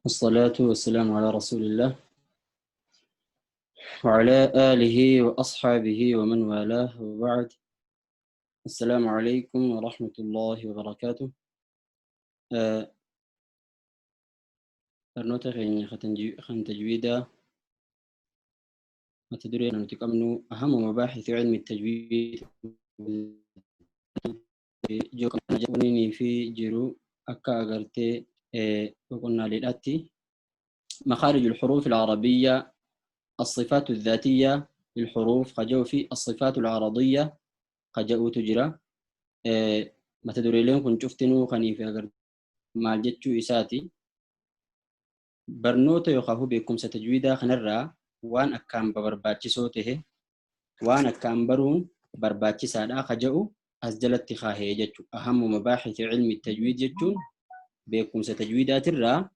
والصلاة والسلام على رسول الله وعلى آله وأصحابه ومن والاه وبعد. السلام عليكم ورحمة الله وبركاته. برنوتا خن تجويدا ما تدري أن تكمنوا أهم مباحث علم التجويد في جرو أكا أغرتي وقلنا للأتي مخارج الحروف العربية، الصفات الذاتية للحروف خجو في الصفات العرضية خجو تجرى. ما تدري لهم كنت شفتنو خنيفة مال جتشو إساتي برنوتا يخافو بكم ستجويدا خنرا وان أكام برباتشي صوته وان أكام برون برباتشي سادا خجو أسجلت خاهي جتشو. أهم مباحث علم التجويد جتشون بكم ستجويدات الرا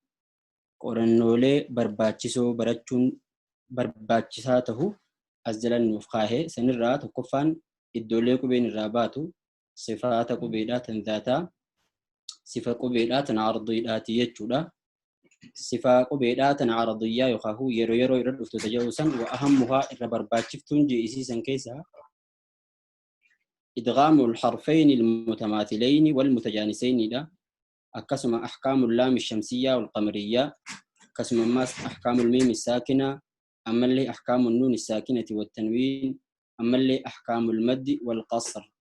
قرنولي برباتشيسو براتشون برباتشيساته أسجلن مفقاهي سنرا تكفان الدولي قبين الراباتو صفات قبيلات ذاتا صفة قبيلات عرضيات يجودا صفة قبيلات عرضية يخافو يرو يرو يرد تجاوزا وأهمها الربرباتشفتون جيسيسا كيسا إدغام الحرفين المتماثلين والمتجانسين لا أكسم أحكام اللام الشمسية والقمرية كسم ماس أحكام الميم الساكنة أما اللي أحكام النون الساكنة والتنوين أما اللي أحكام المد والقصر.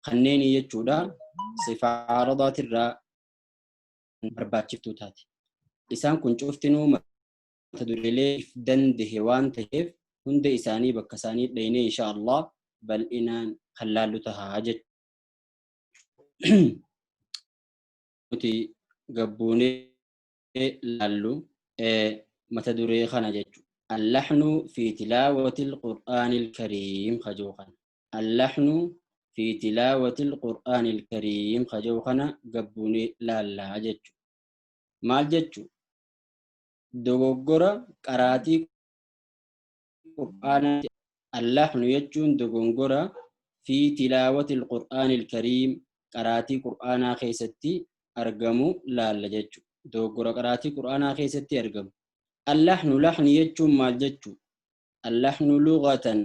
خنيني يجودا صفة عرضات الراء برباتشفتو تاتي إسان كنت شفتنو ما تدري ليه دنده وان تهف هند إساني بكساني ليني إن شاء الله بل إنان خلالو تهاجت nuti gabbuunee laallu mata duree kana jechuudha. Allaxnu fi tilaawati alqur'aani alkariim kajoo kana. Allaxnu fi tilaawati alqur'aani alkariim kajoo kana gabbuunee laallaa jechuudha. Maal jechuudha? Dogoggora qaraatii qur'aanaa. Allaxnu jechuun dogoggora fi tilaawati alqur'aani alkariim qaraatii qur'aanaa keessatti argamu laalla jechuudha. Dogoggora qaraatii qur'aanaa keessatti argamu. Allaxnu laxni jechuun maal jechuudha? Allaxnu lughatan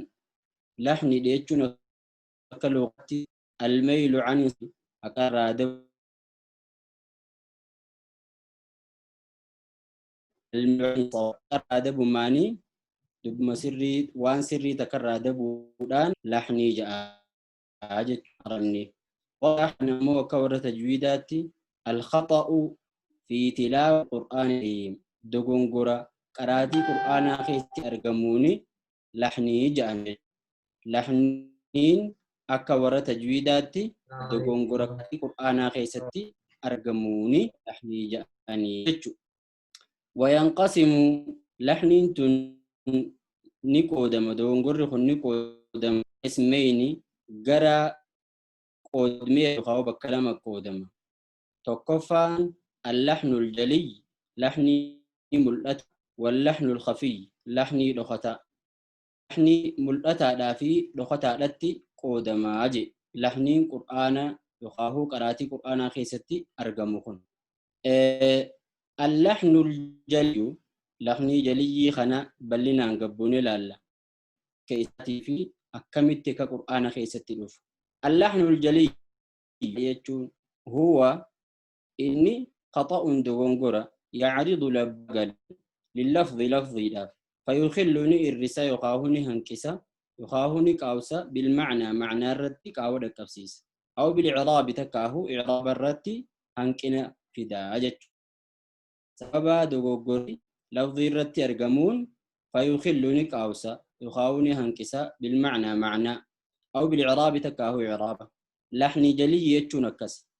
laxni jechuun akka lughatti almaylu an haqarraa dabumaanii dubbuma sirrii waan sirrii takkarraa dabuudhaan laxnii ja'a jechuudha. Arabni. Laxni ammoo akka warra tajwiidaatti الخطأ في تلاوة القرآن دغونغورا قراتي قرآن خيستي أرجموني لحني جان لحنين أكورة تجويداتي دغونغورا قرآن خيستي أرجموني لحني جاني وينقسم لحنين تن نقودم دغونغور نقودم اسمين جرا قودمي خاو بكلام قودم تقفان اللحن الجلي لحني ملأت واللحن الخفي لحني لخطأ لحني ملأتا دافي لخطأ لتي قودما أجي لحني قرآن يخاهو قراتي قرآن خيستي أرقمكن. اللحن الجلي لحني جلي خنا بلنا نقبوني لالا كيستي في أكملتك قرآن خيستي لف اللحن الجلي يجون هو إني خطأ دغونغورا يعرض لبقل لللفظ لفظي لا فيخلني الرسا يخاهني هنكسا يخاهني كاوسا بالمعنى معنى الرد كاودا كبسيس أو بالإعراب تكاهو إعراب الرد هنكنا في داجت سبب دغونغوري لفظي الرد أرجمون فيخلني كاوسا يخاهني هنكسا بالمعنى معنى أو بالإعراب تكاهو إعرابا لحن جلي يتشنكس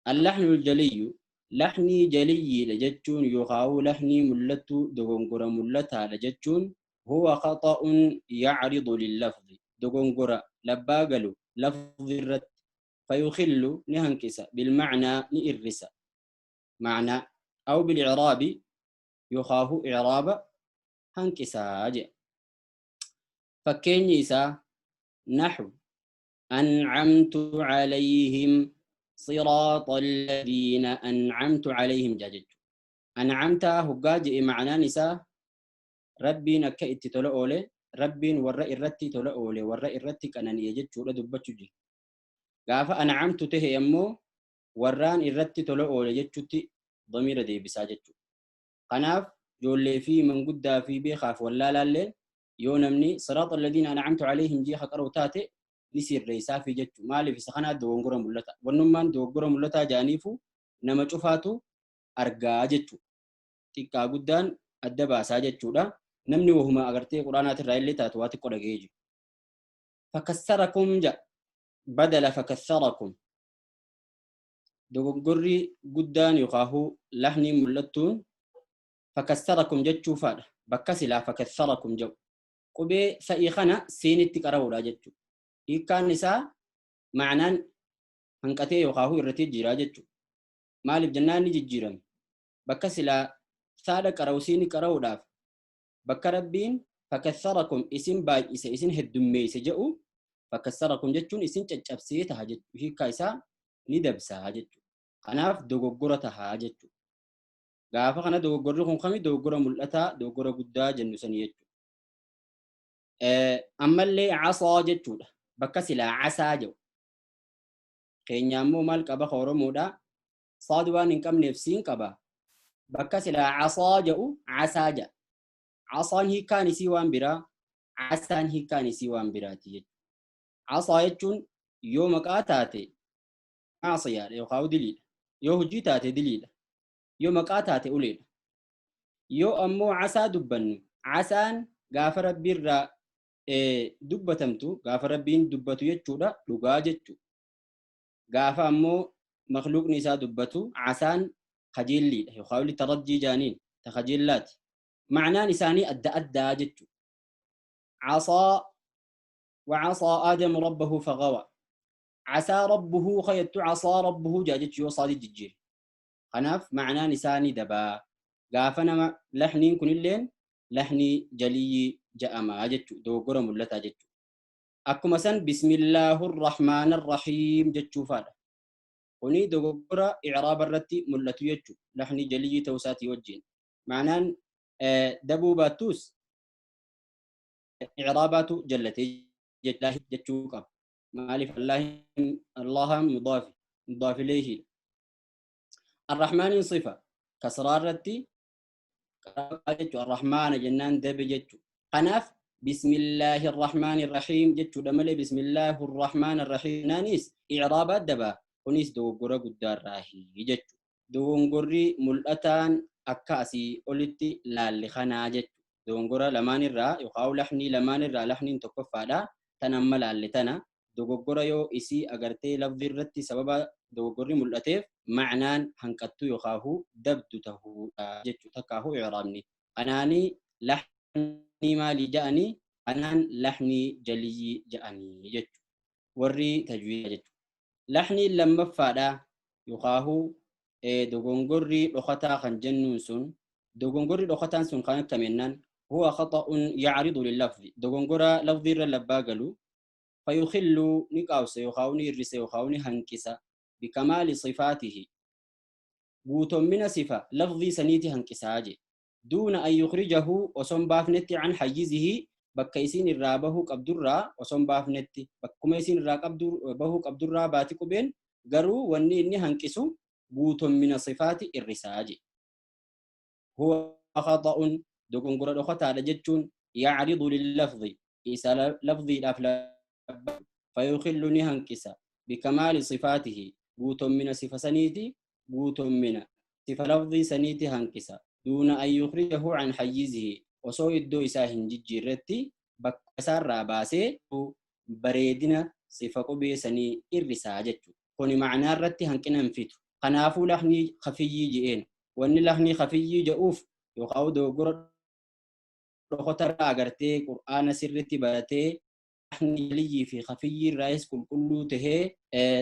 اللحن الجلي لحني جلي لجتون يخاو لحني ملتو دغونغورا ملتا لجتون هو خطأ يعرض لللفظ دغونغورا لباقلو لفظ الرد فيخل نهنكس بالمعنى نئرس معنى أو بالإعراب يخاه إعراب هنكسا فكينيسا نحو أنعمت عليهم صراط الذين أنعمت عليهم جاجج. An'amta hoggaa je'e ma'anaan isaa Rabbiin akka itti tola oole, Rabbiin warra irratti tola oole, warra irratti qanani'e jechuudha dubbachuu jira. Gaafa an'amtu tahe ammoo warraan irratti tola oole jechuutti damiira deebisaa jechuudha. Kanaaf ijoollee fi manguddaa fi beekaaf wallaalaalleen yoo namni siraata alladhiina an'amtu alayhim jee haqaroo taate ni sirreessaa fi jechuudha. Maaliif isa kanaa dogongora mul'ata? Wannummaan dogongora mul'ataa jaaniifu nama cufaatu argaa jechuudha. Xiqqaa guddaan adda baasaa jechuudha. Namni wahuma agartee quraanaatirraa illee taatu waa xiqqoo dhaga'ee jiru. Fakassarakum jedha. Badala fakassarakum. Dogoggorri guddaan yookaan lahnii mul'attuun fakassarakum jechuufaadha. Bakka silaa fakassarakum jedhu. Qubee sa'ii kana seenitti qara'uudha jechuudha. Hiikkaan isaa ma'anaan hanqatee yookaan irratti jira jechuudha. Maaliif jennaan ni jijjiirame. Bakka silaa saadha qara'u seeni qara'uudhaaf bakka Rabbiin fakassarakum isin baay'ise isin heddummeesse jedhu fakassarakum jechuun isin caccabsee taha jechuudha. Hiikkaa isaa ni dabsaa jechuudha. Kanaaf dogoggora tahaa jechuudha. Gaafa kana dogoggorri kun kami dogoggora mul'ataa dogoggora guddaa jennu sanii jechuudha. Ammallee casaa jechuudha. Bakka silaa casaa jedhu. Keenya ammoo maal qaba ka Oromoodha. Saad waan hin qabneef siin qaba. Bakka silaa casaa jedhu casaa jedha. Casaan hiikkaan isii waan biraa, casaan hiikkaan isii waan biraati jechuudha. Casaa jechuun yoo maqaa taate maasiyaadha yookaan diliidha. Yoo hojii taate diliidha. Yoo maqaa taate uleedha. Yoo ammoo casaa dubbannu, casaan gaafa Rabbiirraa dubbatamtu, gaafa Rabbiin dubbatu jechuudha dhugaa jechuudha. Gaafa ammoo makhluuqni isaa dubbatu casaan kajeelliidha yookaan tarajjii jaaniin ta kajeellaati. Ma'anaan isaanii adda addaa jechuudha. Casaa وعصى آدم ربه فغوى. عسى ربه خيت عصى ربه جاجت يو صادي ججير. خناف معنى نساني دبا. غافنا لحنين كن اللين لحني جلي جأما جت دوغرا ملتا جت. أكو مثلا بسم الله الرحمن الرحيم جت فاد. وني دوغرا إعراب الرتي ملتو جت لحني جلي توساتي وجين. معنى دبو باتوس إعرابات جلتي جت جتشوكا. مالف الله الله مضاف مضاف إليه. الرحمن صفة كسرارتي الرحمن جنان دب جتشو. قناف بسم الله الرحمن الرحيم جتشو دملي بسم الله الرحمن الرحيم نانيس إعرابات دبا ونيس دوغورا قدار راهي جتشو. دوغوري ملأتان أكاسي أولتي لالخنا جتشو. دوغورا لمان الرا يقاو لحني لمان الرا لحني تكفى تنمل اللتنا dogoggora yoo isii agartee lafdi irratti sababa dogoggorri mul'ateef ma'anaan hanqattu yookaahu dabdu tahuudha jechuu takkaahu i'raabni. Kanaanii lahnii maalii ja'anii kanaan lahnii jaliyyi ja'anii jechuu warri tajwiida jechuu. Lahnii lammaffaadha yookaahu dogongorri dhokataa kan jennuun sun dogongorri dhokataan sun kan akkamennaan huwa khaxa'un yacridu lillafzi dogongora lafdi irra labbaa galu فيخل نقاوس يخاوني الرس يخاوني هنكسا بكمال صفاته قوتم من صفة لفظي سنيتي هنكساجي دون أن يخرجه وصم بافنتي عن حيزه بكيسين الرابه قبدرا وصم بافنتي بكميسين الرابه قبدرا باتكو بين قرو واني إني هنكسو قوتم من صفات الرساجي هو خطأ دوكم قرد خطأ لجتشون يعرض لللفظ إيسا لفظي الأفلا فيخلني هنكسا بكمال صفاته قوتم من صفة سنيتي قوتم من صفة لفظي سنيتي هنكسا دون أن يخرجه عن حيزه وسو يدو إساهن ججيرتي بكسار راباسي بريدنا صفة قبي سني إرسا جتشو كوني معنى الرتي هنكنا انفيتو قنافو لحني خفي جئين واني لحني خفي جؤوف يقاو دو قرد خطر أغرتي قرآن سرتي باتي لي في خفي الرئيس كل كله ته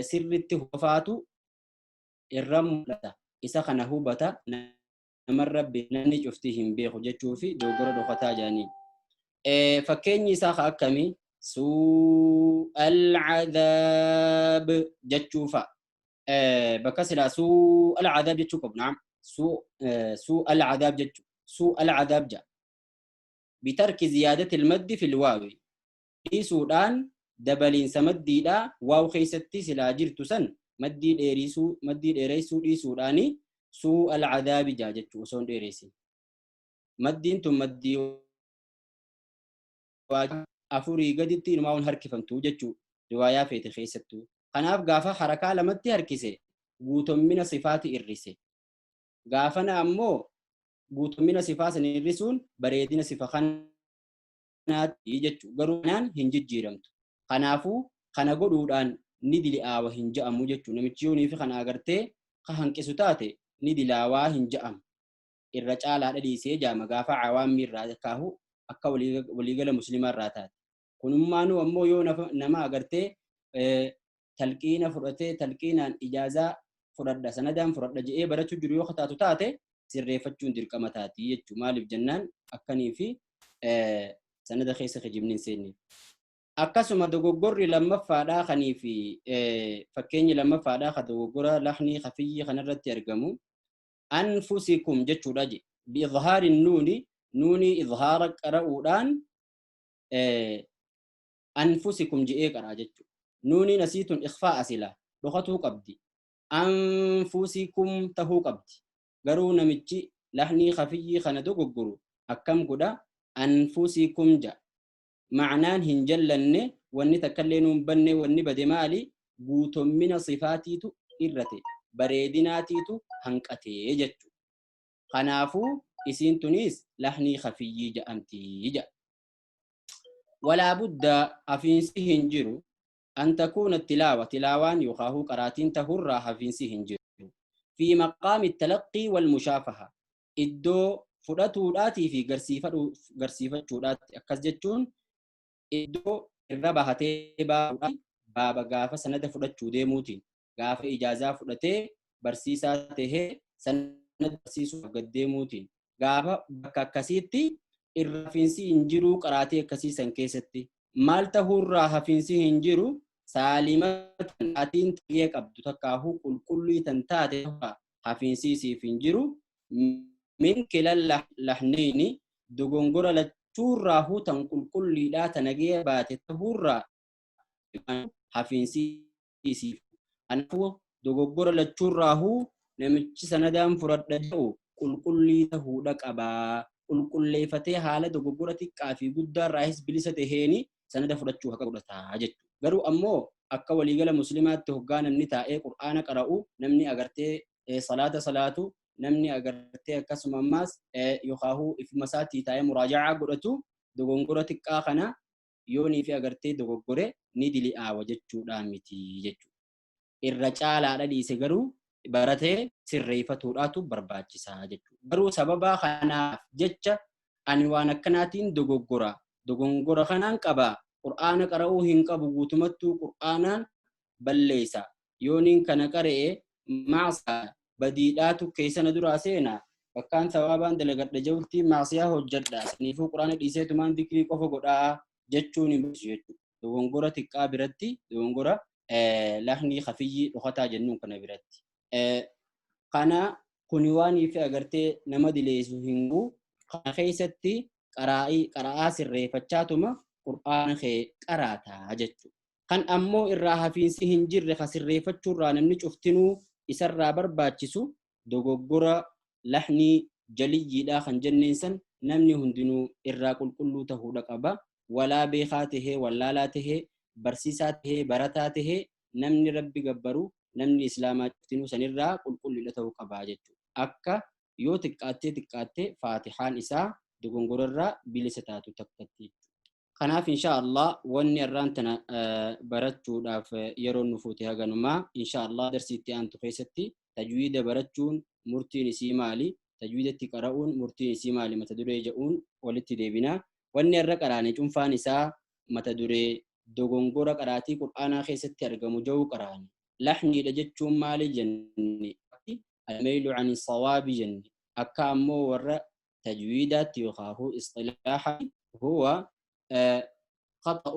سرت وفاته الرم لا إذا خناه بتا نمر بنني شفتهم بيخرج في دوغرا دختا جاني فكني ساخ أكمي سوء العذاب جتشوفا بكسر سوء العذاب جتشوف نعم Suu al-cadaab jechu suu al-cadaab ja'a. Bitarki ziyaadati ilmaddi fil waawi dhiisuudhaan dabaliinsa maddiidhaa waaw keessatti silaa jirtu san maddii dheereessuu dhiisuudhaani suu al-cadaabi ja'a jechuu osoo hin dheeressin. Maddiin tun maddii afurii gaditti inumaa waan harkifamtu jechuu riwaayaa feete keessattuu. Kanaaf gaafa harakaa lamatti harkise guutummina sifaati irrise. Gaafana ammoo guutummina sifaa san irrisuun bareedina sifa kanaati jechuu garuu kanaan hin jijjiiramtu. Kanaafuu kana godhuudhaan ni dili'aawa hin ja'amu jechuu namichi yoonii fi kana agartee ka hanqisu taate ni dilaawaa hin ja'amu. Irra caalaadha dhiisee jaama gaafa cawaammi irraa kaahu akka waliigala muslimaa irraa taate. Kunummaanuu ammoo yoo nama agartee talqiina fudhatee talqiinaan ijaazaa fudhadha sanadaan fudhadha je'ee barachuu jiru yoo taatu taate sirreeffachuun dirqama taati jechuu maaliif jennaan akkanii fi sanada keessa kijibni hin seenne. Akkasuma dogoggorri lammaffaadhaa kanii fi fakkeenyi lammaffaadhaa ka dogoggora lahnii kafiyyi kanarratti argamu anfusikum jechuudha je biizhaari nuuni nuunii izhaara qara'uudhaan anfusikum je'ee qaraa jechuudha. Nuuniin asii tun ikhfaa'a sila dhokatuu qabdi. Anfusikum tahuu qabdi. Garuu namichi lahnii kafiyyii kana dogoggoru akkam godha anfusikum ja'a. Ma'anaan hin jallanne wanni takkallee nuun banne wanni bade maali guutummina sifaatiitu irrate bareedinaatiitu hanqatee jechuudha. Kanaafuu isiin tunis lahnii kafiyyii ja'amti ja'a. Walaa budda hafiinsi hin jiru an takuuna tilaawa tilaawaan yookaan qaraatiin tahurraa hafiinsi hin jiru. Fi maqaami talaqqii wal mushaafaha iddoo fudhatuudhaatii fi garsiifachuudhaatti akkas jechuun iddoo irra bahatee baa'uudhaan baaba gaafa sanada fudhachuu deemuutiin gaafa ijaazaa fudhatee barsiisaa tahee sanada barsiisuuf gad deemuutiin gaafa bakka akkasiitti irra hafiinsi hin jiru qaraatii akkasii san keessatti maal tahuurraa hafiinsi hin jiru saalimatan atiin xiyya qabdu takkaahuu qulqullii tan taate hafiinsi isiif hin jiru min kilal lahnayni dogongora lachuurraahuu tan qulqulliidhaa tan nagaya baate tahuurraa hafiinsi isiif. Kanaafuu dogoggora lachuurraahuu namichi sanadaan fudhadha jedhu qulqullii tahuudha qabaa. Qulqulleeffatee haala dogoggora xiqqaa fi guddaarraahis bilisa taheeni sanada fudhachuu haqa godhataa jechuudha. Garuu ammoo akka waliigala muslimaatti hoggaa namni taa'ee qur'aana qara'u namni agartee salaata salaatu namni agartee akkasuma ammaas yookaahuu ifuma isaatii taa'ee muraaja'aa godhatu dogongora xiqqaa kana yoonii fi agartee dogoggore ni dili'aawa jechuudhaan miti jechuudha. Irra caalaadha dhiise garuu baratee sirreeffatuudhaatu barbaachisaa jechuudha. Garuu sababa kanaaf jecha ani waan akkanaatiin dogoggora kanaan qaba qur'aana qara'uu hin qabu guutumattuu qur'aanaan balleessa yooniin kana qara'e maacsiyaa badiidhaatu keessa na duraa seena bakkaan sawaabaan dalagadha jawti maacsiyaa hojjedha saniifuu qur'aana dhiiseetumaan dikrii qofa godhaa jechuun hin barbaachisu jechuudha. Dogongora xiqqaa biratti dogongora lahnii kafiyyii dhokataa jennuun kana biratti. Kana kuni waan ife agartee nama dileessu hin qabu kana keessatti qara'aa sirreeffachaatuma qur'aana kee qaraataa jechuudha. Kan ammoo irraa hafiinsi hin jirre ka sirreeffachuurraa namni cuftinuu isarraa barbaachisu dogoggora lahnii jaliyyiidhaa kan jenneen san namni hundinuu irraa qulqulluu tahuudha qaba. Walaa beekaa tahee, wallaalaa tahee, barsiisaa tahee, barataa tahee namni rabbi gabbaru namni islaamaa cuftinuu sanirraa qulqulluudha ta'uu qabaa jechuudha. Akka yoo xiqqaattee xiqqaattee faatihaan isaa dogongorarraa bilisa taatu takkatti jechuudha. Kanaaf insha Allah wanni irraan tana barachuudhaaf yeroo nu fuute haganumaa insha Allah darsiitti aantu keessatti tajwiida barachuun murtiin isii maali? Tajwiidatti qara'uun murtiin isii maali? Mata duree jedhuun walitti deebina. Wanni irra qaraane cunfaan isaa mata duree dogongora qaraatii qur'aanaa keessatti argamu jedhu qaraane. Lahniidha jechuun maali jenne? Almeylu ani sawaabi jenne. Akka ammoo warra tajwiidaatti yookaan istilaaha huwa خطأ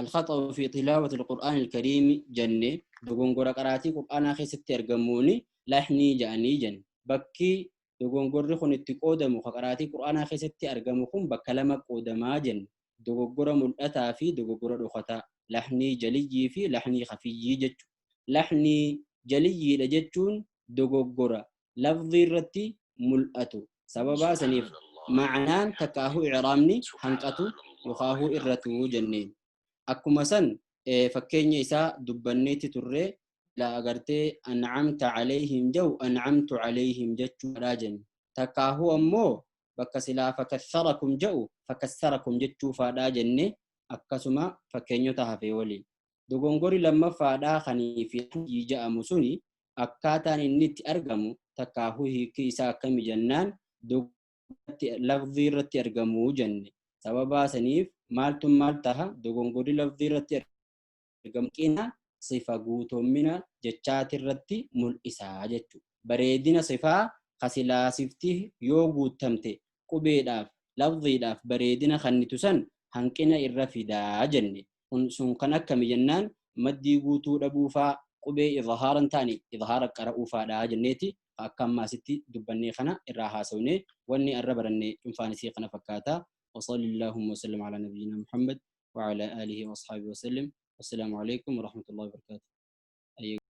الخطأ في تلاوة القرآن الكريم جنة دغونغورا قراتي قرآن خيست أرجموني Lahnii ja'anii jenne. Bakki dogongorri kun itti qoodamu qaraatii qur'aanaa keessatti argamu kun bakka lama qoodamaa jenne. Dogoggora mul'ataa fi dogoggora dhokataa. Lahnii jaliyyii fi lahnii kafiyyii jechuudha. Lahnii jaliyyiidha jechuun dogoggora lafzii irratti mul'atu. Sababaa saniif ma'anaan takkaahuu icraabni hanqatu yookaahuu irratu jenneen. Akkuma san fakkeenya isaa dubbanneetti turree la agartee an'amta calayhim jau an'amtu calayhim jechuudha jenne. Takkaahuu ammoo bakka silaa fakassarakum ja'u fakassarakum jechuufaadhaa jenne akkasuma fakkeenyota hafee waliin. Dogongori lammaffaadhaa kanii fi ja'amu suni akkaataan inni itti argamu takkaahuu hiikii isaa akkami jennaan lafzii irratti argamuu jenne. Sababaa saniif maaltu maal taha dogongorri lafzii irratti argamu qina sifa guutummina jechaatirratti mul'isaa jechuudha. Bareedina sifaa kasilaasifti yoo guutamte qubeedhaaf lafziidhaaf bareedina kannitu san hanqina irra fidaa jenne. Sun kan akkami jennaan maddii guutuu dhabuufaa qubee izhaaran taane izhaara qara'uufaadhaa jenneeti akka ammaa asitti dubbannee kana irraa haasawne wanni arra baranne dhuunfaan isii kana fakkaata. وصلى اللهم وسلم على نبينا محمد وعلى آله وأصحابه وسلم. والسلام عليكم ورحمة الله وبركاته.